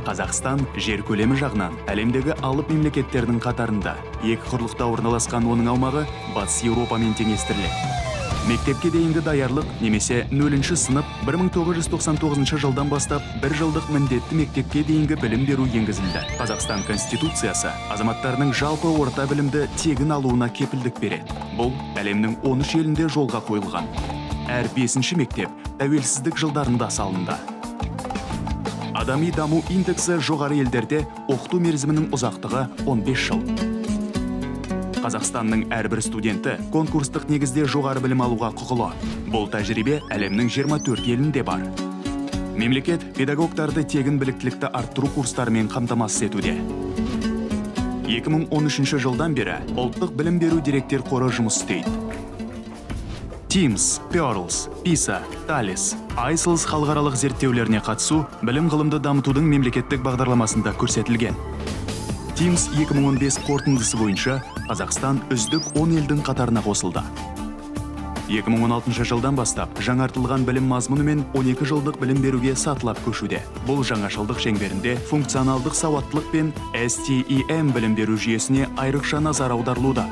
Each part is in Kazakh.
Қазақстан жер көлемі жағынан әлемдегі алып мемлекеттердің қатарында. Екі құрлықта орналасқан оның аумағы Батыс Еуропамен теңестіріледі. Мектепке дейінгі даярлық немесе нөлінші сынып: 1999 жылдан бастап бір жылдық міндетті мектепке дейінгі білім беру енгізілді. Қазақстан Конституциясы азаматтарының жалпы орта білімді тегін алуына кепілдік береді. Бұл әлемнің 13 елінде жолға қойылған. Әр бесінші мектеп тәуелсіздік жылдарында салынды. Адами даму индексі жоғары елдерде оқыту мерзімінің ұзақтығы 15 жыл. Қазақстанның әрбір студенті конкурстық негізде жоғары білім алуға құқылы. Бұл тәжірибе әлемнің 24 елінде бар. Мемлекет педагогтарды тегін біліктілікті арттыру курстарымен қамтамасыз етуде. 2013 жылдан бері ұлттық білім беру деректер қоры жұмыс істейді. TIMSS, PIRLS, PISA, TALIS, ICLES халықаралық зерттеулеріне қатысу білім ғылымды дамытудың мемлекеттік бағдарламасында көрсетілген. TIMSS 2015 қорытындысы бойынша Қазақстан үздік 10 елдің қатарына қосылды. 2016 жылдан бастап жаңартылған білім мазмұнымен 12 жылдық білім беруге сатылап көшуде. Бұл жаңашылдық шеңберінде функционалдық сауаттылық пен STEM білім беру жүйесіне айрықша назар аударылуда.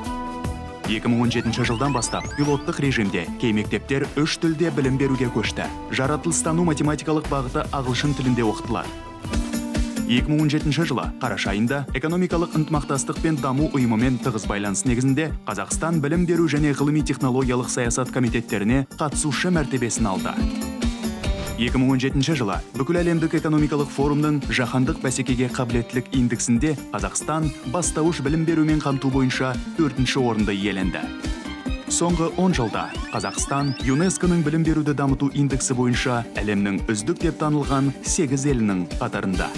2017 жылдан бастап пилоттық режимде кей мектептер үш тілде білім беруге көшті. Жаратылыстану математикалық бағыты ағылшын тілінде оқытылады. 2017 жылы қараша айында Экономикалық ынтымақтастық пен даму ұйымымен тығыз байланыс негізінде Қазақстан білім беру және ғылыми технологиялық саясат комитеттеріне қатысушы мәртебесін алды. 2017 жылы Бүкіл әлемдік экономикалық форумның жаһандық бәсекеге қабілеттілік индексінде Қазақстан бастауыш білім берумен қамту бойынша төртінші орынды иеленді. Соңғы 10 жылда Қазақстан ЮНЕСКО-ның білім беруді дамыту индексі бойынша әлемнің үздік деп танылған 8 елінің қатарында.